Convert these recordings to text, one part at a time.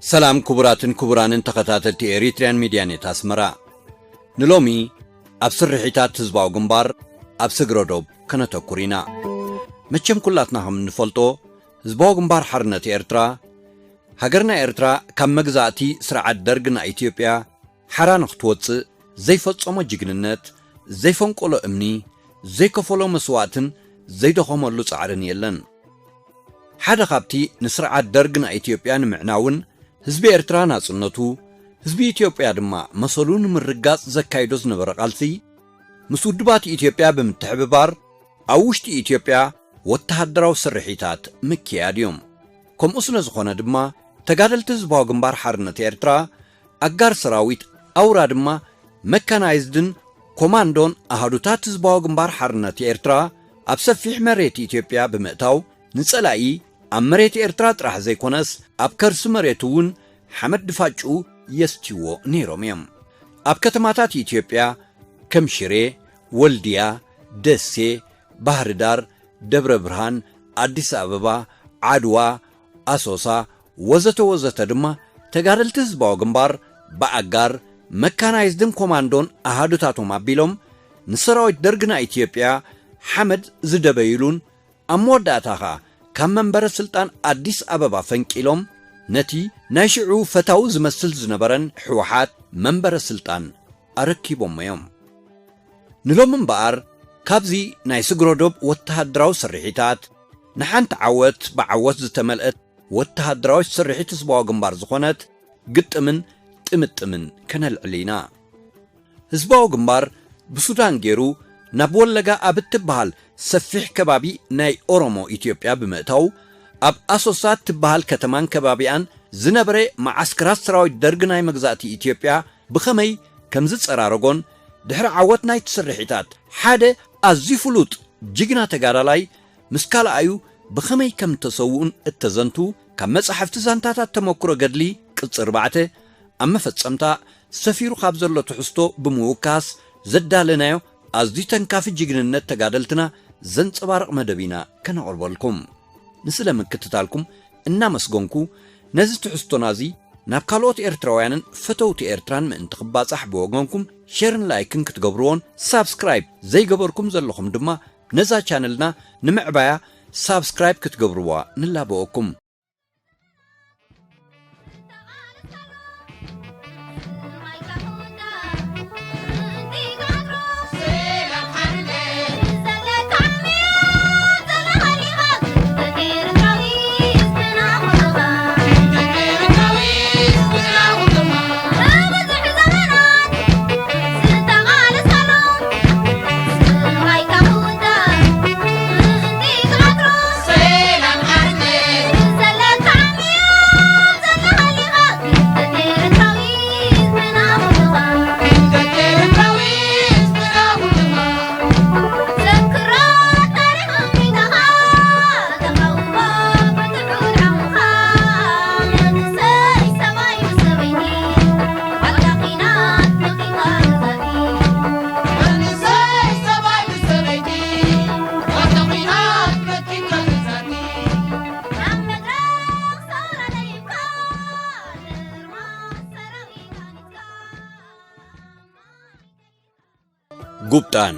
ሰላም ክቡራትን ክቡራንን ተኸታተልቲ ኤሪትሪያን ሚድያ ኔት ኣስመራ። ንሎሚ ኣብ ስርሒታት ህዝባዊ ግንባር ኣብ ስግረ ዶብ ከነተኩር ኢና። መቸም ኩላትና ከም እንፈልጦ ህዝባዊ ግንባር ሓርነት ኤርትራ፣ ሃገርና ኤርትራ ካብ መግዛእቲ ስርዓት ደርግ ናይ ኢትዮጵያ ሓራ ንክትወጽእ ዘይፈጸሞ ጅግንነት፣ ዘይፈንቆሎ እምኒ፣ ዘይከፈሎ መስዋእትን ዘይደኸመሉ ጻዕርን የለን። ሓደ ካብቲ ንስርዓት ደርግ ናይ ኢትዮጵያ ንምዕናውን ህዝቢ ኤርትራ ናጽነቱ፣ ህዝቢ ኢትዮጵያ ድማ መሰሉ ንምርጋጽ ዘካይዶ ዝነበረ ቃልሲ፣ ምስ ውድባት ኢትዮጵያ ብምትሕብባር ኣብ ውሽጢ ኢትዮጵያ ወተሃደራዊ ስርሒታት ምክያድ እዮም። ከምኡ ስለ ዝኾነ ድማ ተጋደልቲ ህዝባዊ ግንባር ሓርነት ኤርትራ ኣጋር ሰራዊት ኣውራ ድማ መካናይዝድን ኮማንዶን ኣሃዱታት ህዝባዊ ግንባር ሓርነት ኤርትራ ኣብ ሰፊሕ መሬት ኢትዮጵያ ብምእታው ንጸላኢ ኣብ መሬት ኤርትራ ጥራሕ ዘይኮነስ ኣብ ከርሲ መሬት እውን ሓመድ ድፋጭኡ የስትይዎ ነይሮም እዮም። ኣብ ከተማታት ኢትዮጵያ ከም ሽሬ፣ ወልድያ፣ ደሴ፣ ባህርዳር፣ ደብረ ብርሃን፣ ኣዲስ ኣበባ፣ ዓድዋ፣ ኣሶሳ፣ ወዘተ ወዘተ ድማ ተጋደልቲ ህዝባዊ ግንባር ብኣጋር መካናይዝድን ኮማንዶን ኣሃዱታቶም ኣቢሎም ንሰራዊት ደርግ ናይ ኢትዮጵያ ሓመድ ዝደበይሉን ኣብ መወዳእታ ኸኣ ካብ መንበረ ስልጣን ኣዲስ ኣበባ ፈንቂሎም ነቲ ናይ ሽዑ ፈታዊ ዝመስል ዝነበረን ህወሓት መንበረ ስልጣን ኣረኪቦሞ እዮም። ንሎሚ እምበኣር ካብዚ ናይ ስግረ ዶብ ወተሃደራዊ ስርሒታት ንሓንቲ ዓወት ብዓወት ዝተመልአት ወተሃደራዊት ስርሒት ህዝባዊ ግንባር ዝኾነት ግጥምን ጥምጥምን ከነልዕል ኢና። ህዝባዊ ግንባር ብሱዳን ገይሩ ናብ ወለጋ ኣብ እትበሃል ሰፊሕ ከባቢ ናይ ኦሮሞ ኢትዮጵያ ብምእታው፣ ኣብ ኣሶሳ እትበሃል ከተማን ከባቢኣን ዝነበረ መዓስከራት ሰራዊት ደርግ ናይ መግዛእቲ ኢትዮጵያ ብኸመይ ከም ዝጸራረጎን፣ ድሕሪ ዓወት ናይቲ ስርሒታት ሓደ ኣዝዩ ፍሉጥ ጅግና ተጋዳላይ ምስ ካልኣዩ ብኸመይ ከም እተሰውኡን እተዘንቱ ካብ መጻሕፍቲ ዛንታታት ተመክሮ ገድሊ ቅጽ ኣርባዕተ ኣብ መፈጸምታ ሰፊሩ ካብ ዘሎ ትሕዝቶ ብምውካስ ዘዳለናዮ ኣዝዩ ተንካፊ ጅግንነት ተጋደልትና ዘንጸባርቕ መደብ ኢና ከነቕርበልኩም። ንስለ ምክትታልኩም እናመስገንኩ ነዚ ትሕዝቶና እዚ ናብ ካልኦት ኤርትራውያንን ፈተውቲ ኤርትራን ምእንቲ ክባጻሕ ብወገንኩም ሸርን ላይክን ክትገብርዎን ሳብስክራይብ ዘይገበርኩም ዘለኹም ድማ ነዛ ቻነልና ንምዕባያ ሳብስክራይብ ክትገብርዋ ንላበወኩም። ጉብጣን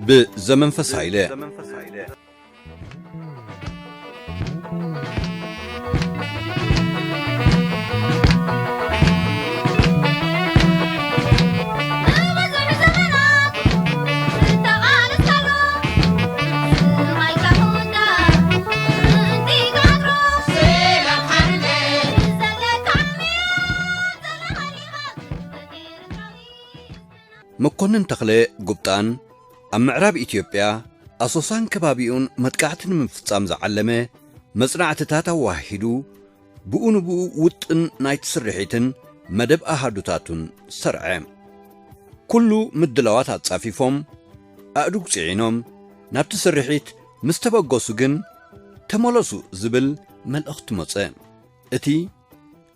ብዘመንፈስ ሃይለ። መኮንን ተኽለ ጉብጣን ኣብ ምዕራብ ኢትዮጵያ ኣሶሳን ከባቢኡን መጥቃዕቲ ንምፍጻም ዝዓለመ መጽናዕትታት ኣዋሂዱ፣ ብኡ ንብኡ ውጥን ናይቲ ስርሒትን መደብ ኣሃዱታቱን ሰርዐ። ኩሉ ምድላዋት ኣጻፊፎም፣ ኣእዱግ ጽዒኖም ናብቲ ስርሒት ምስ ተበገሱ ግን፣ "ተመለሱ" ዝብል መልእኽቲ መጸ። እቲ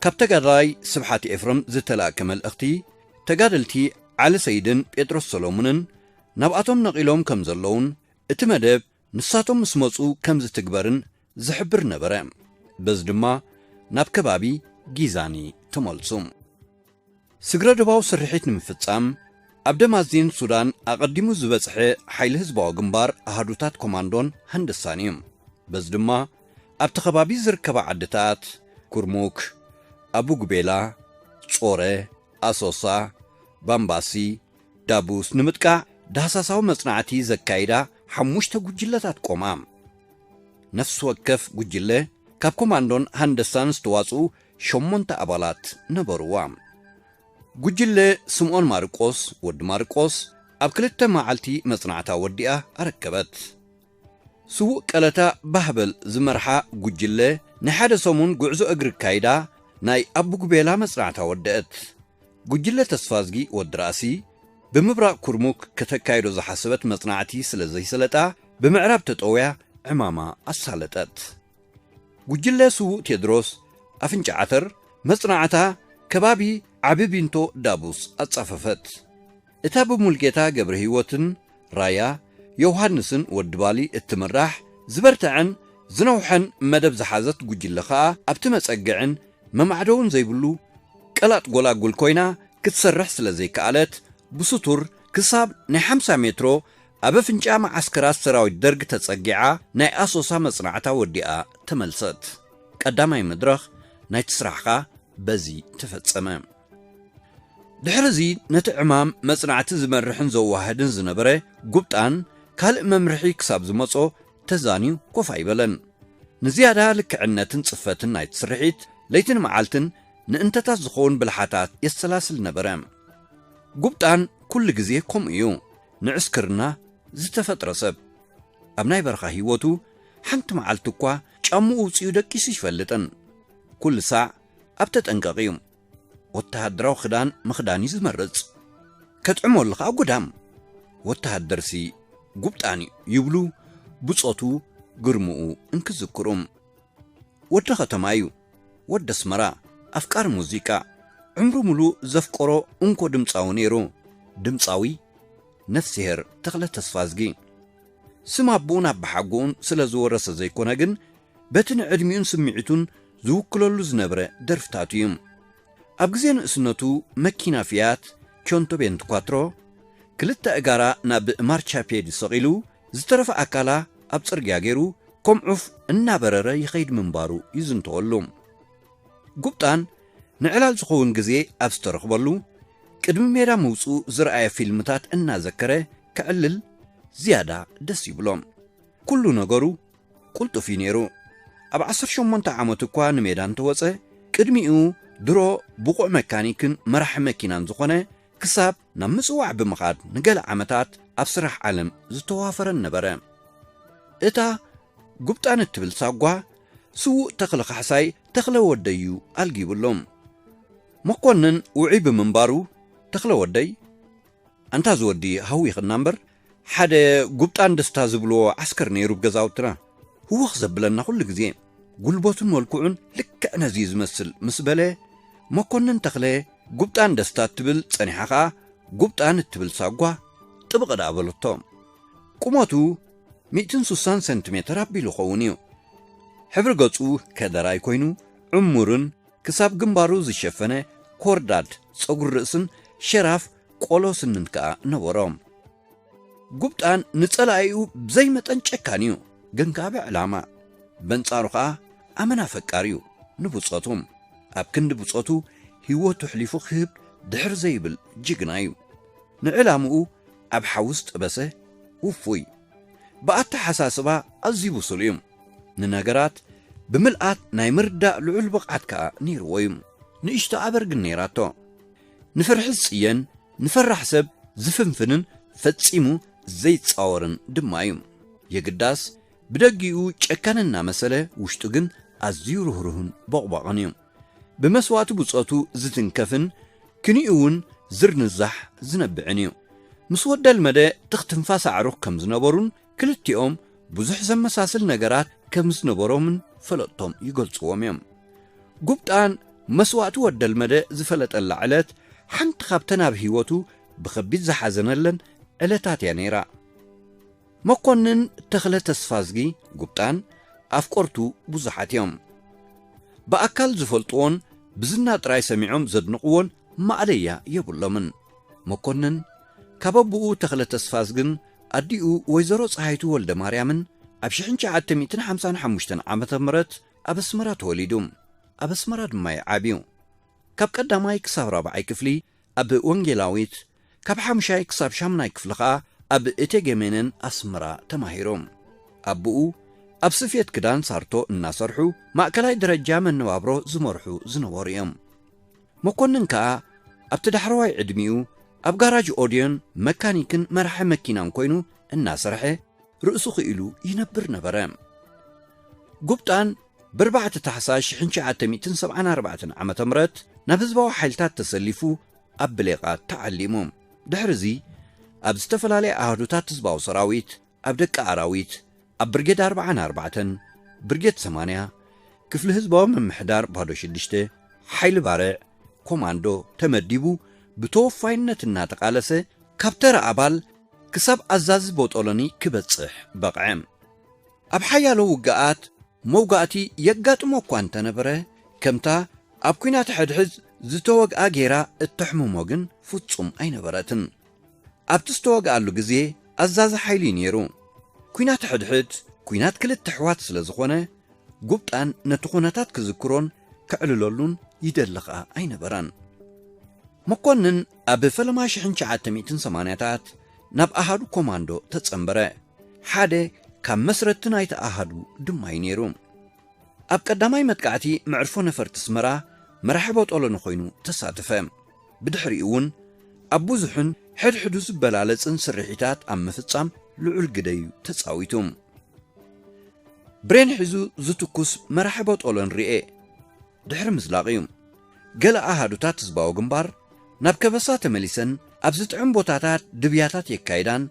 ካብ ተጋዳላይ ስብሓት ኤፍረም ዝተላእከ መልእኽቲ፣ ተጋደልቲ ዓሊ ሰይድን ጴጥሮስ ሰሎሙንን ናብኣቶም ነቒሎም ከም ዘለዉን፣ እቲ መደብ ንሳቶም ምስ መጹ ከም ዝትግበርን ዝሕብር ነበረ። በዚ ድማ ናብ ከባቢ ጊዛኒ ተመልሱ። ስግረ ዶባዊ ስርሒት ንምፍጻም፣ ኣብ ደማዚን ሱዳን ኣቐዲሙ ዝበጽሐ ሓይሊ ህዝባዊ ግንባር ኣሃዱታት ኮማንዶን ሃንደሳን እዩ። በዚ ድማ ኣብቲ ከባቢ ዝርከባ ዓድታት ኩርሙክ፣ ኣቡጉቤላ፣ ጾረ፣ ኣሶሳ፣ ባምባሲ፣ ዳቡስ ንምጥቃዕ ዳህሳሳዊ መጽናዕቲ ዘካይዳ ሓሙሽተ ጉጅለታት ቆማ። ነፍሲ ወከፍ ጉጅለ ካብ ኮማንዶን ሃንደሳን ዝተዋጽኡ ሸሞንተ ኣባላት ነበርዋ። ጉጅለ ስምኦን ማርቆስ፣ ወዲ ማርቆስ፣ ኣብ ክልተ መዓልቲ መጽናዕታ ወዲኣ ኣረከበት። ስዉእ ቀለታ ባህበል ዝመርሓ ጉጅለ ናይ ሓደ ሰሙን ጉዕዞ እግሪ ኣካይዳ ናይ ኣቡጉቤላ መጽናዕታ ወደአት። ጉጅለ ተስፋዝጊ ወዲ ራእሲ ብምብራቕ ኩርሙክ ከተካይዶ ዝሓሰበት መጽናዕቲ ስለ ዘይሰለጣ፣ ብምዕራብ ተጠውያ ዕማማ ኣሳለጠት። ጉጅለ ስዉእ ቴድሮስ ኣፍንጫ ዓተር መጽናዕታ ከባቢ ዓቢ ቢንቶ ዳቡስ ኣጻፈፈት። እታ ብሙልጌታ ገብረ ህይወትን ራያ ዮሃንስን ወዲ ባሊ እትምራሕ ዝበርትዐን ዝነውሐን መደብ ዝሓዘት ጉጅለ ኸኣ ኣብቲ መጸግዕን መማዕደውን ዘይብሉ ቀላጥ ጎላጉል ኮይና ክትሰርሕ ስለ ዘይከኣለት፣ ብስቱር ክሳብ ናይ ሓምሳ ሜትሮ ኣብ ኣፍንጫ መዓስከራት ሰራዊት ደርግ ተጸጊዓ ናይ ኣሶሳ መጽናዕታ ወዲኣ ተመልሰት። ቀዳማይ መድረኽ ናይቲ ስራሕ ኸኣ በዚ ተፈጸመ። ድሕሪ እዚ ነቲ ዕማም መጽናዕቲ ዝመርሕን ዘወሃህድን ዝነበረ ጉብጣን ካልእ መምርሒ ክሳብ ዝመጾ ተዛንዩ ኮፍ ኣይበለን። ንዝያዳ ልክዕነትን ጽፈትን ናይቲ ስርሒት ለይትን መዓልትን ንእንተታት ዝኸውን ብልሓታት የሰላስል ነበረ። ጉብጣን ኩሉ ግዜ ከምኡ እዩ። ንዕስክርና ዝተፈጥረ ሰብ። ኣብ ናይ በረኻ ህይወቱ ሓንቲ መዓልቲ እኳ ጫምኡ ውጽኡ ደቂሱ ይፈልጥን። ኩሉ ሳዕ ኣብ ተጠንቀቕ እዩ። ወተሃደራዊ ክዳን ምኽዳን እዩ ዝመርጽ። ከጥዕመሉ ኸኣ ጉዳም። ወተሃደርሲ ጉብጣን እዩ ይብሉ ብጾቱ ግርምኡ እንክዝክሩ። ወዲ ኸተማ እዩ። ወዲ ኣስመራ፣ ኣፍቃሪ ሙዚቃ፣ ዕምሩ ሙሉእ ዘፍቀሮ እንኮ ድምጻዊ ነይሩ። ድምጻዊ ነፍስሄር ተኽለ ተስፋዝጊ። ስም ኣቦኡን ኣባሓጎኡን ስለ ዝወረሰ ዘይኮነ ግን፣ በቲ ንዕድሚኡን ስምዒቱን ዝውክለሉ ዝነበረ ደርፍታቱ እዩ። ኣብ ግዜ ንእስነቱ መኪና ፊያት ቾንቶ ቤንትኳትሮ ክልተ እጋራ ናብ ማርቻፔድ ሰቒሉ፣ ዝተረፈ ኣካላ ኣብ ጽርግያ ገይሩ ከም ዑፍ እናበረረ ይኸይድ ምንባሩ ይዝንተወሉ። ጉብጣን ንዕላል ዝኸውን ግዜ ኣብ ዝተረኽበሉ፣ ቅድሚ ሜዳ ምውጽኡ ዝረኣየ ፊልምታት እናዘከረ ክዕልል ዝያዳ ደስ ይብሎ። ኩሉ ነገሩ ቅልጡፍ እዩ ነይሩ። ኣብ ዓሰርተ ሸሞንተ ዓመቱ እኳ ንሜዳ እንተወጸ፣ ቅድሚኡ ድሮ ብቑዕ መካኒክን መራሒ መኪናን ዝኾነ፣ ክሳብ ናብ ምጽዋዕ ብምኻድ ንገለ ዓመታት ኣብ ስራሕ ዓለም ዝተዋፈረን ነበረ። እታ ጉብጣን እትብል ሳጓ፣ ስዉእ ተኽለ ካሕሳይ ተኽለ ወደዩ ኣልጊብሎም። መኮንን ውዑይ ብምንባሩ፣ "ተኽለ ወደይ፣ ኣንታ ዝወዲ ሃዊኽና እምበር፣ ሓደ ጉብጣን ደስታ ዝብልዎ ዓስከር ነይሩ ብገዛውትና። ህወኽ ዘብለና ኩሉ ግዜ፣ ጉልበቱን መልክዑን ልክዕ ነዚ እዩ ዝመስል" ምስ በለ፣ መኮንን ተኽለ ጉብጣን ደስታ እትብል ጸኒሓ ኸኣ ጉብጣን እትብል ሳጓ ጥብቕ ደኣ በለቶ። ቁመቱ ሚእትን ስሳን ሰንቲሜተር ኣቢሉ ኸውን እዩ። ሕብሪ ገጹ ከደራይ ኮይኑ፣ ዕሙርን ክሳብ ግንባሩ ዝሸፈነ ኮርዳድ ጸጉሪ ርእስን ሸራፍ ቆሎ ስንንት ከኣ ነበሮ። ጉብጣን ንጸላኢኡ ብዘይ መጠን ጨካን እዩ፣ ግን ከኣ ብዕላማ። በንጻሩ ከኣ ኣመና ፈቃር እዩ ንብጾቱ። ኣብ ክንዲ ብጾቱ ህይወቱ ኣሕሊፉ ክህብ ድሕር ዘይብል ጅግና እዩ። ንዕላምኡ ኣብ ሓዊ ዝጠበሰ ውፉይ። ብኣተሓሳስባ ኣዝዩ ብሱል እዩ። ንነገራት ብምልኣት ናይ ምርዳእ ልዑል ብቕዓት ከኣ ነይርዎ እዩ። ንእሽቶ ኣበር ግን ነይራቶ። ንፍርሒ ዝጽየን ንፈራሕ ሰብ ዝፍንፍንን ፈጺሙ ዘይጻወርን ድማ እዩ። የግዳስ ብደጊኡ ጨካን እናመሰለ ውሽጡ ግን ኣዝዩ ርህሩህን ቦቕቧቕን እዩ። ብመስዋእቲ ብጾቱ ዝትንከፍን ክንኡ እውን ዝርንዛሕ ዝነብዕን እዩ። ምስ ወደልመደ ትኽ ትንፋስ ኣዕሩኽ ከም ዝነበሩን ክልቲኦም ብዙሕ ዘመሳስል ነገራት ከም ዝነበሮምን ፈለጥቶም ይገልጽዎም እዮም። ጉብጣን መስዋእቲ ወደልመደ ዝፈለጠላ ዕለት ሓንቲ ካብተን ኣብ ህይወቱ ብኸቢድ ዝሓዘነለን ዕለታት እያ ነይራ። መኮንን ተኽለ ተስፋዝጊ ጉብጣን ኣፍቀርቱ ብዙሓት እዮም። ብኣካል ዝፈልጥዎን ብዝና ጥራይ ሰሚዖም ዘድንቕዎን ማእለያ የብሎምን። መኮንን ካብ ኣቦኡ ተኽለ ተስፋዝግን ኣዲኡ ወይዘሮ ፀሃይቱ ወልደ ማርያምን ኣብ ሽሕን ትሽዓተ ሚእትን ሓምሳን ሓሙሽተን ዓመተ ምህረት ኣብ ኣስመራ ተወሊዱ። ኣብ ኣስመራ ድማ እዩ ዓብዩ። ካብ ቀዳማይ ክሳብ ራብዓይ ክፍሊ ኣብ ወንጌላዊት፣ ካብ ሓሙሻይ ክሳብ ሻምናይ ክፍሊ ኸኣ ኣብ እቴጌ ሜነን ኣስመራ ተማሂሩ። ኣቦኡ ኣብ ስፌት ክዳን ሳርቶ እናሰርሑ ማእከላይ ደረጃ መነባብሮ ዝመርሑ ዝነበሩ እዮም። መኮንን ከኣ ኣብቲ ዳሕረዋይ ዕድሚኡ ኣብ ጋራጅ ኦድዮን መካኒክን መራሒ መኪናን ኮይኑ እናሰርሐ ርእሱ ክኢሉ ይነብር ነበረ። ጉብጣን ብኣርባዕተ ታሕሳስ ሽሕን ትሽዓተ ሚእትን ሰብዓን ኣርባዕተን ዓመተ ምህረት ናብ ህዝባዊ ሓይልታት ተሰሊፉ ኣብ ብሌቓ ተዓሊሙ። ድሕርዚ ኣብ ዝተፈላለያ ኣሃዱታት ህዝባዊ ሰራዊት፣ ኣብ ደቂ ኣራዊት፣ ኣብ ብርጌድ ኣርብዓን ኣርባዕተን፣ ብርጌድ ሰማንያ፣ ክፍሊ ህዝባዊ ምምሕዳር ባዶ ሽዱሽተ፣ ሓይሊ ባርዕ፣ ኮማንዶ ተመዲቡ ብተወፋይነት እናተቓለሰ ካብ ተራ ኣባል ክሳብ ኣዛዚ ቦጦሎኒ ክበጽሕ በቕዐ። ኣብ ሓያሎ ውግኣት መውጋእቲ የጋጥሞ እኳ እንተነበረ፣ ከምታ ኣብ ኲናት ሕድሕድ ዝተወግኣ ጌራ እተሕምሞ ግን ፍጹም ኣይነበረትን። ኣብቲ ዝተወግኣሉ ግዜ ኣዛዚ ሓይሊ ነይሩ። ኲናት ሕድሕድ ኲናት ክልተ ኣሕዋት ስለ ዝኾነ፣ ጉብጣን ነቲ ኩነታት ክዝክሮን ከዕልለሉን ይደሊ ኸኣ ኣይነበረን። መኮንን ኣብ ፈለማ ሽሕን ትሽዓተ ሚእትን ሰማንያታት ናብ ኣሃዱ ኮማንዶ ተጸንበረ። ሓደ ካብ መስረትቲ ናይቲ ኣሃዱ ድማ እዩ ነይሩ። ኣብ ቀዳማይ መጥቃዕቲ መዕርፎ ነፈርቲ ኣስመራ መራሒ ቦጦሎኒ ኮይኑ ተሳተፈ። ብድሕሪኡ እውን ኣብ ብዙሕን ሕድሕዱ ዝበላለጽን ስርሒታት ኣብ ምፍጻም ልዑል ግደ እዩ ተጻዊቱ። ብሬን ሒዙ ዝትኩስ መራሒ ቦጦሎኒ ርኤ ድሕሪ ምዝላቕ እዩ። ገለ ኣሃዱታት ህዝባዊ ግንባር ናብ ከበሳ ተመሊሰን ኣብ ዝጥዕም ቦታታት ድብያታት የካይዳን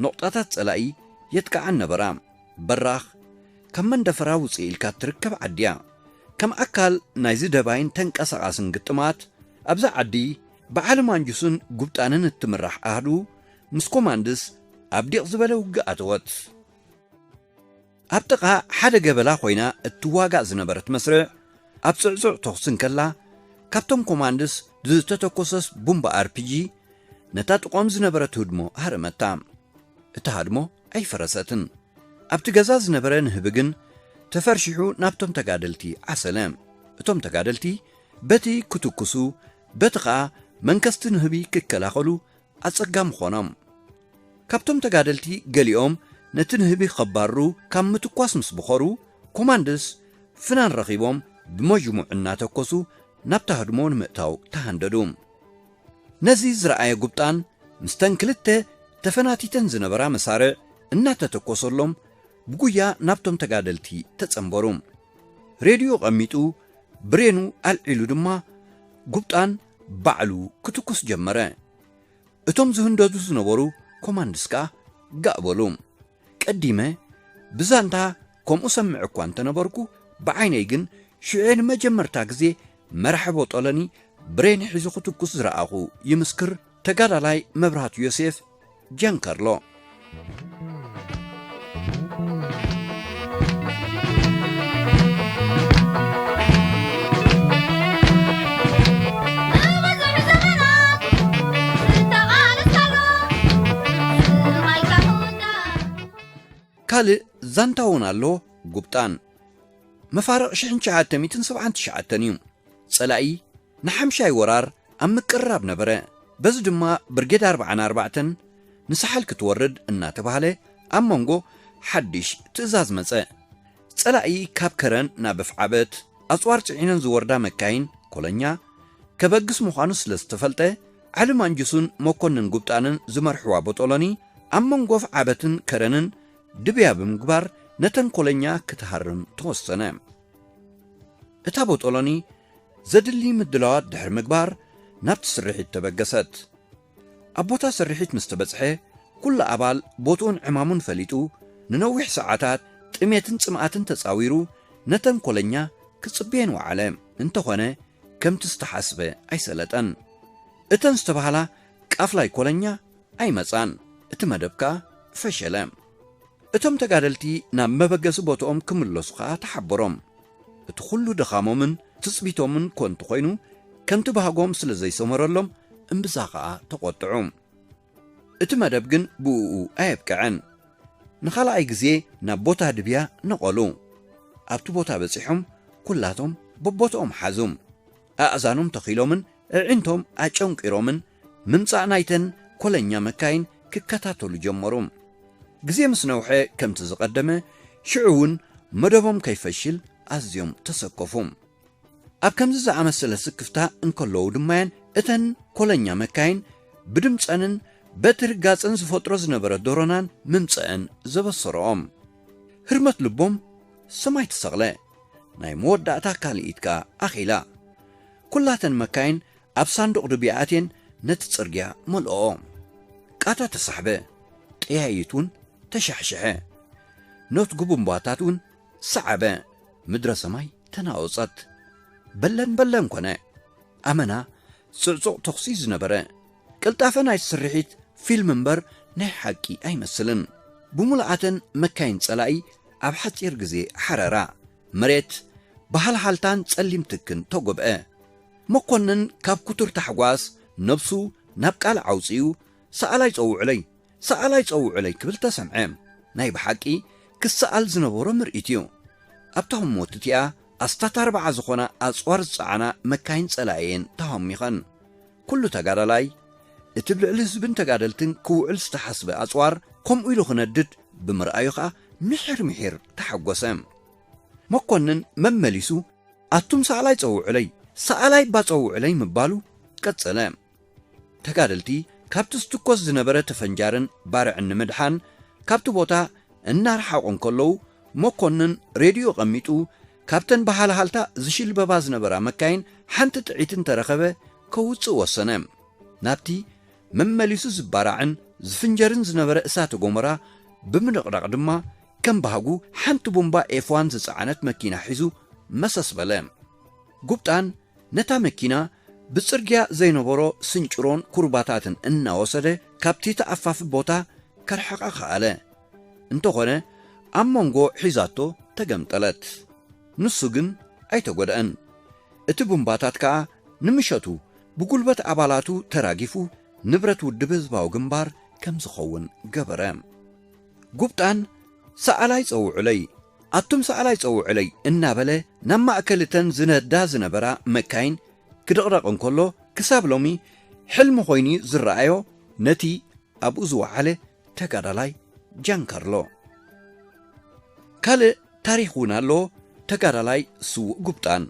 ነቑጣታት ጸላኢ የጥቅዓን ነበራ። በራኽ ካብ መንደፈራ ውጽእ ኢልካ እትርከብ ዓዲ እያ። ከም ኣካል ናይዚ ደባይን ተንቀሳቓስን ግጥማት፣ ኣብዛ ዓዲ ብዓሊ ማንጁስን ጉብጣንን እትምራሕ ኣሃዱ ምስ ኮማንድስ ኣብ ዲቕ ዝበለ ውግእ ኣተወት። ኣብ ጥቓ ሓደ ገበላ ኮይና እትዋጋእ ዝነበረት መስርዕ፣ ኣብ ጽዕጹዕ ተኹሲ እንከላ፣ ካብቶም ኮማንድስ ዝተተኮሰስ ቡምባ ኣርፒጂ ነታ ጥቖም ዝነበረት ህድሞ ሃረመታ። እታ ሃድሞ ኣይፈረሰትን። ኣብቲ ገዛ ዝነበረ ንህቢ ግን ተፈርሺሑ ናብቶም ተጋደልቲ ዓሰለ። እቶም ተጋደልቲ በቲ ክትኩሱ፣ በቲ ኸኣ መንከስቲ ንህቢ ክከላኸሉ ኣጸጋሚ ኾኖም። ካብቶም ተጋደልቲ ገሊኦም ነቲ ንህቢ ኸባርሩ ካብ ምትኳስ ምስ በኸሩ፣ ኮማንድስ ፍናን ረኺቦም ብመጅሙዕ እናተኮሱ ናብታ ህድሞ ንምእታው ተሃንደዱ። ነዚ ዝረኣየ ጉብጣን፣ ምስተን ክልተ ተፈናቲተን ዝነበራ መሳርዕ እናተተኮሰሎም፣ ብጉያ ናብቶም ተጋደልቲ ተጸንበሩ። ሬድዮ ቐሚጡ፣ ብሬኑ ኣልዒሉ ድማ፣ ጉብጣን ባዕሉ ክትኩስ ጀመረ። እቶም ዝህንደዱ ዝነበሩ ኮማንድስ ከኣ ጋእ በሉ። ቀዲመ ብዛንታ ከምኡ ሰምዕ እኳ እንተነበርኩ፣ ብዓይነይ ግን ሽዑ ንመጀመርታ ግዜ መራሒ ቦጦሎኒ ብሬን ሒዙ ክትኩስ ዝረኣኹ ይምስክር ተጋዳላይ መብራህቱ ዮሴፍ ጀንከርሎ። ካልእ ዛንታ እውን ኣሎ። ጉብጣን መፋርቕ ሽሕን ትሽዓተ ሚእትን ሰብዓን ትሽዓተን እዩ። ጸላኢ ንሓምሻይ ወራር ኣብ ምቅርራብ ነበረ። በዚ ድማ ብርጌድ ኣርብዓን ኣርባዕተን ንሳሕል ክትወርድ እናተባህለ ኣብ መንጎ ሓድሽ ትእዛዝ መጸ። ጸላኢ ካብ ከረን ናብ ኣፍዓበት ኣጽዋር ጽዒነን ዝወርዳ መካይን ኮለኛ ከበግስ ምዃኑ ስለ ዝተፈልጠ፣ ዓሊ ማንጁስን መኮንን ጉብጣንን ዝመርሕዋ ቦጦሎኒ ኣብ መንጎ ኣፍዓበትን ከረንን ድብያ ብምግባር ነተን ኮለኛ ክትሃርም ተወሰነ። እታ ቦጦሎኒ ዘድሊ ምድላዋት ድሕሪ ምግባር ናብቲ ስርሒት ተበገሰት። ኣብ ቦታ ስርሒት ምስ ተበጽሐ፣ ኩሉ ኣባል ቦትኡን ዕማሙን ፈሊጡ፣ ንነዊሕ ሰዓታት ጥሜትን ጽምኣትን ተጻዊሩ ነተን ኮለኛ ክጽበየን ወዓለ። እንተኾነ፣ ከምቲ ዝተሓስበ ኣይሰለጠን። እተን ዝተባህላ ቃፍላይ ኮለኛ ኣይመጻን። እቲ መደብ ከኣ ፈሸለ። እቶም ተጋደልቲ ናብ መበገሲ ቦትኦም ክምለሱ ከኣ ተሓበሮም። እቲ ኩሉ ድኻሞምን ትጽቢቶምን ኮንቱ ኮይኑ፣ ከምቲ ባህጎም ስለ ዘይሰመረሎም እምብዛ ከኣ ተቖጥዑ። እቲ መደብ ግን ብእኡ ኣየብቅዐን። ንኻልኣይ ግዜ ናብ ቦታ ድብያ ነቐሉ። ኣብቲ ቦታ በጺሖም ኩላቶም በቦትኦም ሓዙ። ኣእዛኖም ተኺሎምን ኣዒንቶም ኣጨንቂሮምን ምምጻእ ናይተን ኮለኛ መካይን ክከታተሉ ጀመሩ። ግዜ ምስ ነውሐ ከምቲ ዝቐደመ ሽዑ እውን መደቦም ከይፈሽል ኣዝዮም ተሰከፉ። ኣብ ከምዚ ዝኣመሰለ ስክፍታ እንከለዉ ድማየን እተን ኮለኛ መካይን ብድምጸንን በቲ ርጋጸን ዝፈጥሮ ዝነበረ ዶሮናን ምምጸአን ዘበሰረኦም። ህርመት ልቦም ሰማይ ተሰቕለ። ናይ መወዳእታ ካልኢት ከኣ ኣኺላ። ኩላተን መካይን ኣብ ሳንዱቕ ድብያ ኣትየን ነቲ ጽርግያ መልኦኦ። ቃታ ተሳሕበ። ጠያይት እውን ተሻሕሸሐ። ኖትጉ ቡምባታት እውን ሰዓበ። ምድረ ሰማይ ተናወጸት። በለን በለን ኮነ። ኣመና ጽዕጹቕ ተኹሲ ዝነበረ። ቅልጣፈ ናይ ስርሒት ፊልም እምበር ናይ ሓቂ ኣይመስልን። ብምሉኣተን መካይን ጸላኢ ኣብ ሓጺር ግዜ ሓረራ። መሬት ብሃልሃልታን ጸሊም ትክን ተጎብአ። መኮንን ካብ ክቱር ታሕጓስ ነብሱ ናብ ቃልዕ ኣውጺኡ፣ "ሰኣላይ ጸውዑለይ፣ ሰኣላይ ጸውዑለይ" ክብል ተሰምዐ። ናይ ብሓቂ ክሰኣል ዝነበሮ ምርኢት እዩ። ኣብታ ህሞት እቲኣ ኣስታት ኣርብዓ ዝኾና ኣጽዋር ዝጸዓና መካይን ጸላኢ እየን ተሃሚኸን። ኩሉ ተጋዳላይ እቲ ብልዕሊ ህዝብን ተጋደልትን ክውዕል ዝተሓስበ ኣጽዋር ከምኡ ኢሉ ክነድድ ብምርኣዩ ኸኣ ምሒር ምሒር ተሓጎሰ። መኮንን መመሊሱ "ኣቱም ሰኣላይ ጸውዑለይ፣ ሰኣላይ እባ ጸውዑለይ" ምባሉ ቀጸለ። ተጋደልቲ ካብቲ ዝትኮስ ዝነበረ ተፈንጃርን ባርዕን ንምድሓን ካብቲ ቦታ እናረሓቑ እንከለዉ፣ መኮንን ሬድዮ ቀሚጡ ካብተን ብሃልሃልታ ዝሽልበባ ዝነበራ መካይን ሓንቲ ጥዒት እንተረኸበ ከውጽእ ወሰነ። ናብቲ መመሊሱ ዝባራዕን ዝፍንጀርን ዝነበረ እሳተ ጎመራ ብምድቕዳቕ ድማ ከም ባህጉ ሓንቲ ቡምባ ኤፍ ዋን ዝጸዓነት መኪና ሒዙ መሰስ በለ። ጉብጣን ነታ መኪና ብጽርግያ ዘይነበሮ ስንጭሮን ኩርባታትን እናወሰደ ካብቲ ተኣፋፊ ቦታ ከርሕቓ ከኣለ። እንተኾነ ኣብ መንጎ ሒዛቶ ተገምጠለት። ንሱ ግን ኣይተጎድአን። እቲ ቡምባታት ከኣ ንምሸቱ ብጉልበት ኣባላቱ ተራጊፉ ንብረት ውድብ ህዝባዊ ግንባር ከም ዝኸውን ገበረ። ጉብጣን ሰኣላይ ጸውዑለይ፣ ኣቱም ሰኣላይ ጸውዑለይ እናበለ ናብ ማእከል እተን ዝነዳ ዝነበራ መካይን ክድቕደቕ እንከሎ፣ ክሳብ ሎሚ ሕልሚ ኮይኑ ዝረኣዮ ነቲ ኣብኡ ዝወዓለ ተጋዳላይ ጃንካርሎ። ካልእ ታሪኽ እውን ኣሎ። ተጋዳላይ ስዉእ ጉብጣን